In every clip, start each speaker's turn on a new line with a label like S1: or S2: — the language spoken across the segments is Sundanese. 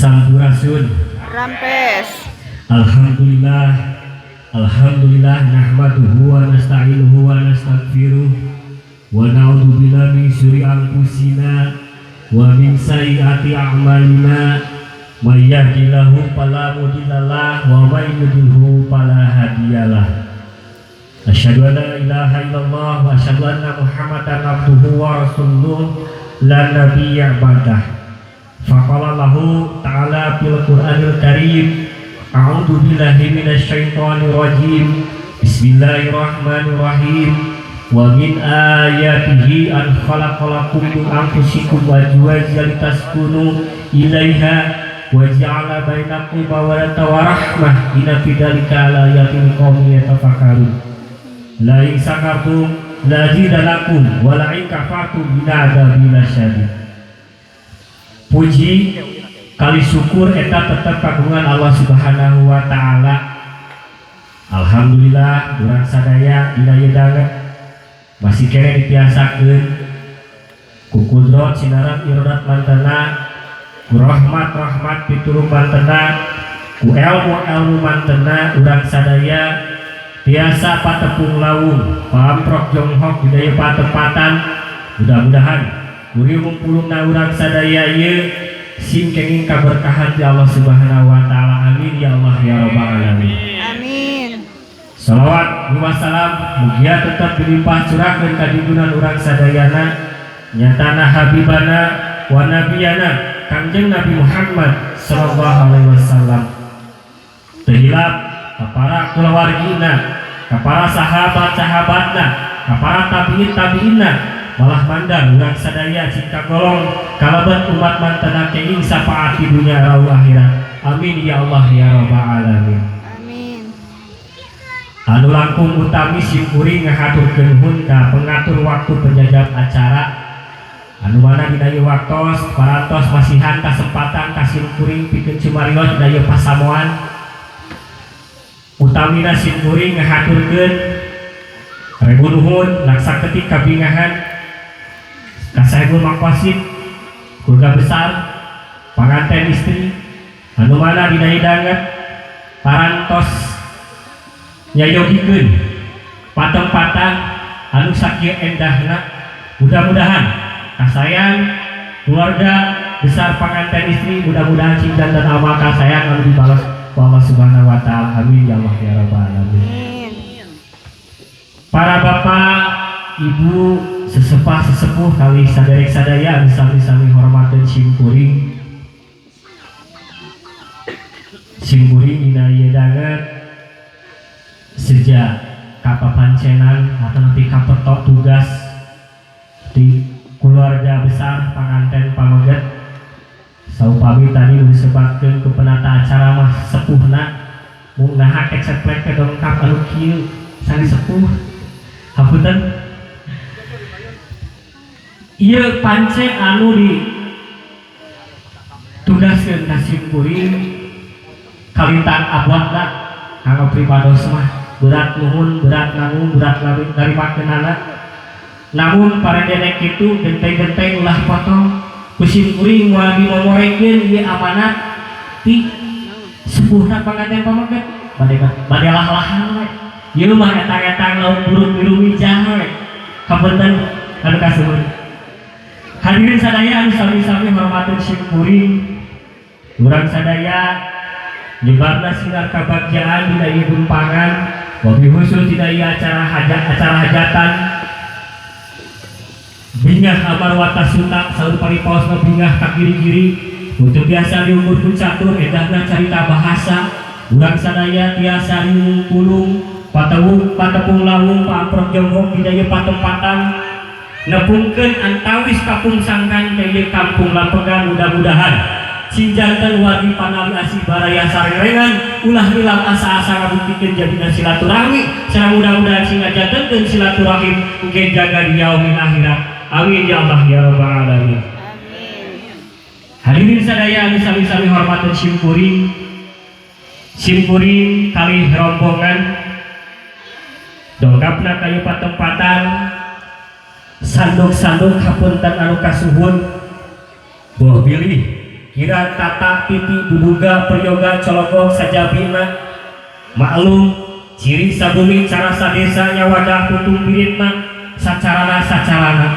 S1: Sampurasun.
S2: Rampes.
S1: Alhamdulillah, alhamdulillah, nahmaduhu wa nasta'inuhu wa nastaghfiruh wa na'udzu billahi min syururi anfusina wa min sayyiati a'malina, may yahdihillahu fala mudhillalah wa may yudlilhu fala hadiyalah. Asyhadu an la ilaha illallah wa asyhadu anna Muhammadan abduhu wa rasuluh la nabiyya ba'dah. Faqala Allahu ta'ala fil Qur'anil Karim, a'udzu billahi minasyaitonir rajim, bismillahirrahmanirrahim, wa min ayatihi an khalaqalakum min anfusikum azwajan litaskunu ilaiha wa ja'ala bainakum mawaddatan wa rahmah, inna fi dzalika laayatin liqaumin yatafakkarun. La in syakartum la azidannakum wa la in kafartum inna adzabi lasyadid. Puji kali syukur eta tetep kagungan Allah Subhanahu wa taala. Alhamdulillah, urang sadaya dina ieu danget masih keneh ditiasakeun ku kudrot sinaran irodat mantena, ku rahmat rahmat pitulung mantena, ku elmu elmu mantena, urang sadaya tiasa patepung lawung, pamprok jonghok di daya patempatan. Mudah-mudahan kuring pulungna urang sadaya ieu sing kenging kaberkahan di Allah Subhanahu wa taala. Amin ya Allah ya rabbal alamin.
S2: Amin.
S1: Salawat wassalam mugia tetap dilimpah curahkeun ka junjungan urang sadayana, nyatana habibana wa nabiyana Kangjeng Nabi Muhammad sallallahu alaihi wasallam. Teu hilap ka para kulawargina, ka para sahabat-sahabatna, ka para tabiin tabiinna, malah mandang urang sadaya cing kagolong kalebet umat mantena kenging syafaat di dunia rau akhirat. Amin ya Allah ya rabbal alamin.
S2: Amin.
S1: Anu langkung utami, simkuring ngahaturkeun nuhun ka pengatur waktu penjajab acara anu mana dina ieu waktos parantos masihan kasempatan ka simkuring pikeun cumarios dina ieu pasamuan. Utamina simkuring ngahaturkeun rebu nuhun laksa ketik kabingahan ka Sahibul Maqasid, keluarga besar panganten istri anu mana dina ieu danget parantos nyayogikeun patempatan anu sakieu endahna. Mudah-mudahan kasayang keluarga besar panganten istri, mudah-mudahan sing dan amal kasayang anu dibalas ku Allah Subhanahu wa taala. Amin ya Allah ya rabbal alamin.
S2: Amin.
S1: Para bapak, ibu, sesepah sesepuh kali saderek sadaya anu sami-sami hormateun simkuring, simkuring dina ieu danget sejak kapapancenan atau nanti kapetok tugas di keluarga besar panganten pameget. Saupami tadi nu disebutkeun ku penata acara mah sepuhna, mung naha keceplek teh dongkap anu kieu sami sepuh. Hapunten, ieu pancen anu di tugaskeun ka simkuring kalintan abotna kanggo pribados mah berat nuhun, berat nanggung, berat narimakeunana. Namun parendenek kitu genteng-genteng ulah potong, ku simkuring moal dimomorekeun ieu amanat ti sepuhna panganten pameget, bade bade lah-lahan we ieu mah, etang-etang lauk buruk milu mijah we. Hapunten anu kasuhun. Hadirin sadaya anu sami-sami hormateun simkuring, urang sadaya nyebarna sinar kabagjaan dina ieu tumpangan, wabil khusus dina ieu acara hajat, acara hajatan bingah amar watasuta. Saur paripaosna bingah ka giri-giri untuk biasa diukur ku catur edahna carita bahasa. Urang sadaya tiasa pulung patewung, patepung lawung, pamprok jonghok dina ieu patempatan nepungkeun antawis kapungsangkan ka ieu kampung Lampegan. Mudah-mudahan sing janten wargi panali asih baraya sarengan, ulah nilang asa-asa ngabuktikeun jadina silaturahmi sareng mudah-mudahan sing ngajantenkeun silaturahim engke jaga di yaumil akhirat. Amin ya Allah ya rabbal alamin.
S2: Amin.
S1: Hadirin sadaya anu sami-sami hormateun simkuring, simkuring kali rombongan dongkapna ka ieu patempatan, sanduk-sanduk hapunten anu kasuhun, boh bilih Kira tata titi duduga peryoga cologong sajabina maklum ciri sabumi cara sadesa nyawadah putung piritna sacarana sacarana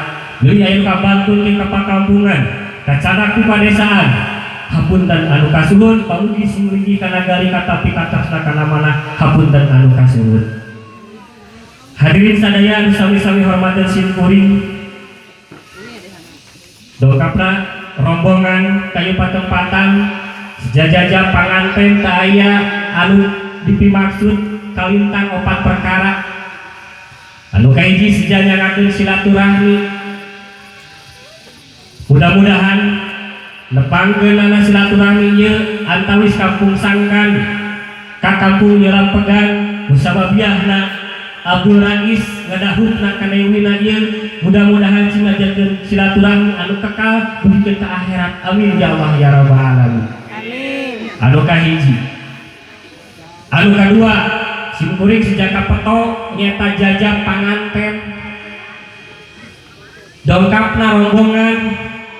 S1: deui aya nu kabantul ti kapakampungan kacanak ku padesaan hapunten anu kasuhun pamugi sing linggih kana nagari katapi katasna kana manah hapunten anu kasuhun. Hadirin sadaya anu sami-sami hormateun sim kuring, dongkapna rombongan kayu patempatan sejajaja panganten teu aya anu dipimaksud kalintang opat perkara. Anu kahiji sejanyangakeun silaturahmi, mudah-mudahan nepangkeunana silaturahmi ieu antawis kampung Sangkan ka kampung Nyelampegan musababiahna Abdul Rais ngadahutna ka Neng Wina ieu mudah-mudahan sing ngajarkeun silaturahmi anu kekal dugikeun ka akhirat, amin ya Allah ya rabbal alamin.
S2: Amin.
S1: Anu kahiji. Anu kadua, simkuring sejak kapeto nyeta jajab panganten dongkapna rombongan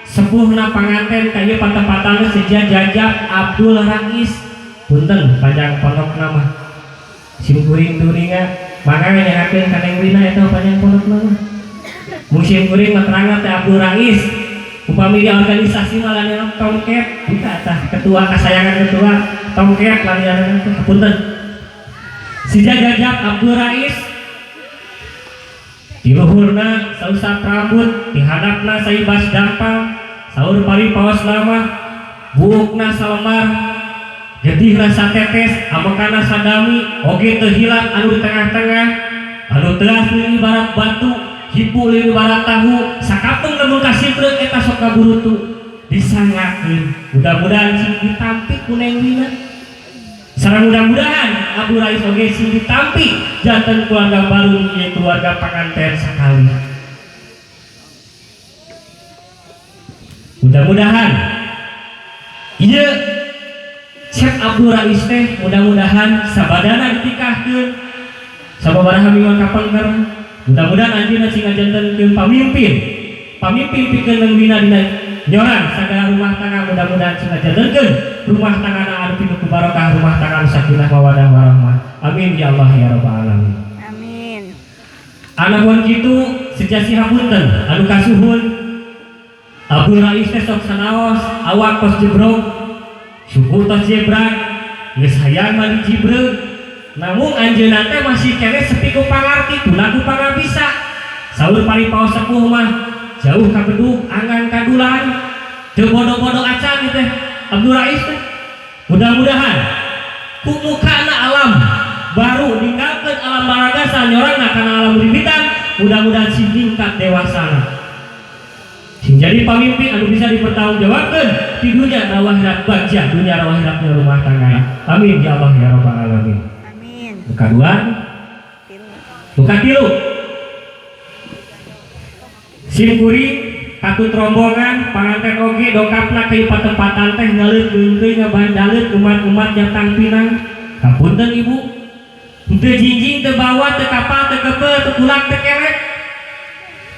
S1: sepuhna panganten ka ieu patempatan seja jajab Abdul Rais. Punten panjang pondok nama simkuring turinga mangga nyangakeun ka Neng Wina eta panjang pondok nama musim kuring mah terangna teh Abdul Rais upami di organisasi mah lanian tongket buka tah ketua kasayangan ketua tongket lanian teh. Punten sija jajab Abdul Rais di luhurna sausap rambut, di hadapna saibas dampal, saur pari paos lama buukna salembar, getihna satetes, amekana sadami oge teu hilap. Anu di tengah-tengah anu teas leuwih ibarat batu, hipu leuwih ibarat tahu, sakapeung lamun kasipreuk eta sok kaburutu disangakeun. Mudah-mudahan sing ditampi ku Neng Wina sareng mudah-mudahan Abdul Rais oge sing ditampi janten keluarga baru ieu keluarga panganten sakali. Mudah-mudahan ieu Cek Abdul Rais teh mudah-mudahan sabadana ditikahkeun sababaraha minggu kapengker, mudah-mudahan anjeunna sing ngajantenkeun pamimpin pamimpin pikeun Neng Wina dina nyorang sagala rumah tangga. Mudah-mudahan sing ngajantenkeun rumah tangga anu pinuh ku barokah, rumah tangga anu sakinah mawadah warahmah, amin ya Allah ya rabbal alamin.
S2: Amin.
S1: Anamun kitu sejasi hapunten anu kasuhun, Abdul Rais teh sok sanaos awak tos jebrok, suku tos jebrak, geus hayang mah dijibreug, namun anjeunna teh masih keneh sepi ku pangarti tuna ku pangabisa. Saur paripaos sepuh mah jauh ka bedug anggang ka dulang, teu bodo-bodo acan teh Abdul Rais teh. Mudah-mudahan ku mukana alam baru ninggalkeun alam baragasa nyorangna kana alam rimbitan, mudah-mudahan sing ningkat dewasana sing jadi pamimpin anu bisa dipertanggungjawabkeun di dunia akhirat, bagja dunia akhiratnya rumah tangga, amin ya Allah ya rabbal alamin.
S2: Amin.
S1: Nu kadua.
S2: Tilu.
S1: Nu katilu, simkuring katut rombongan panganten oge dongkapna ka ieu patempatan teh ngaleut geungkeuy ngabandaleut umat-umat jatang pinang. Hapunten ibu, teu jinjing teu bawa teu kapal teu kepeu teu kulak teu kelek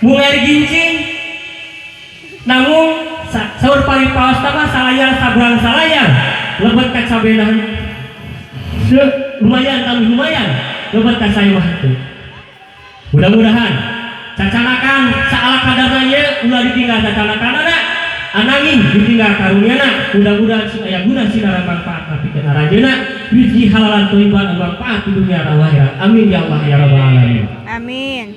S1: mung ari gincing, namun saur paripaos mah salayar sabrang salayar lebet ka cabena lumayan tapi lumayan lebet ka saya mah itu. Mudah-mudahan cacanakan saala kadarna ieu ulah ditinggal cacanakanana, ananging ditinggal karunyana. Mudah-mudahan sing aya guna sinara manfaat pikeun aranjeunna, rezeki halalan thayyiban anu manfaat di dunia dan akhirat, amin ya Allah ya rabbal alamin.
S2: Amin.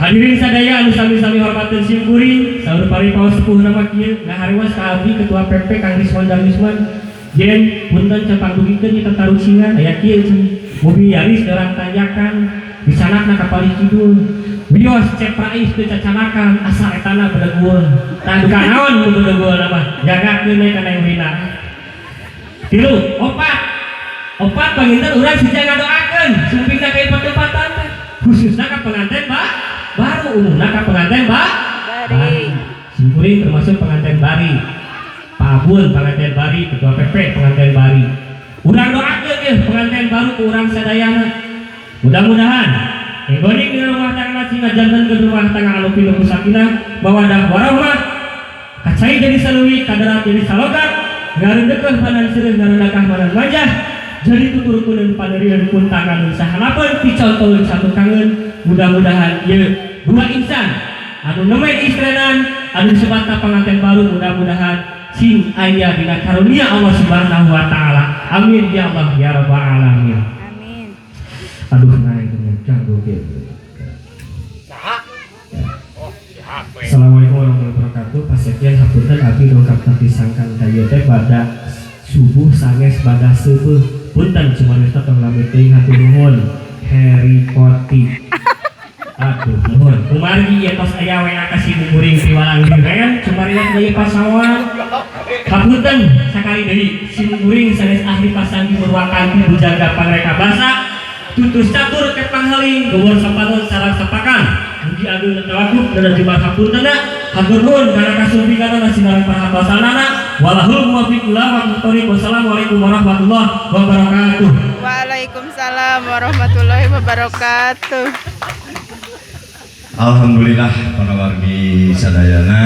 S1: Hadirin sadaya anu sami-sami hormateun sim kuring, saur paripaos sepuh nama kieu ngahareuwas ka abdi ketua PP Kang Risman Darwisman jen punten cepang dugikeun kita tarucingan aya kieu cenah mobil Yaris dorang tanjakan disanakna ka palih kidul wios Cep Rais teu cacanakan asal etana bedegul tah duka naon nu bedegul mah jagakeun we ka Neng Wina. Tilu opat opat panginten urang sija ngadoakeun sumpingna ka ieu patempatan teh khususna ka pengantin ba baru, umumna ka pengantin ba
S2: Bari.
S1: Simkuring termasuk pengantin bari, Pak Abul pengantin bari, ketua PP pengantin bari. Urang doakeun yeuh pengantin baru ku urang sadayana, mudah-mudahan enggoning di rumah tangga sing ngajantenkeun rumah tangga anu pinuh ku sakinah mawadah warahmah. Cai jadi saleuwi, kadarat jadi salogak, ngareundeukeun badan seureun, ngarendakah badan wajah, jadi tuturkeun pandeurian pun tangan sahanapeun picontoeun satukangeun. Mudah-mudahan ieu dua insan anu nembe istrenan, anu disebatna panganten baru, mudah-mudahan sing aya dina karunia Allah Subhanahu wa Taala. Amin ya Allah ya Rabbal alamin.
S2: Amin.
S1: Aduh, nah itu ganggu gitu. Assalamualaikum warahmatullahi wabarakatuh. Pasekian, hapunten, abdi dongkap tapi sangkan ka ieu teh bada subuh sanes bada seubeuh. Punten cuma tong lami teuing, hatur nuhun. Harry Potter. Aduh, nuhun. Kumargi ieu tos aya WA ka si kuring piwalang diren, cumarios deui pasawan. Hapunten sakali deui, sim kuring sanes ahli pasangi Purwakanti, bujangga pangreka basa. Tutus catur kepang heling, gobor sapanon sarang sapakan. Mugi ageung tawakup dan jumat hapuntenna. Hatur nuhun kana kasumpinganana sinareng perhatosanana. Wallahul muwaffiq ila aqwamit. Wassalamualaikum warahmatullahi wabarakatuh.
S2: Waalaikumsalam warahmatullahi wabarakatuh.
S3: Alhamdulillah, para wargi sadayana.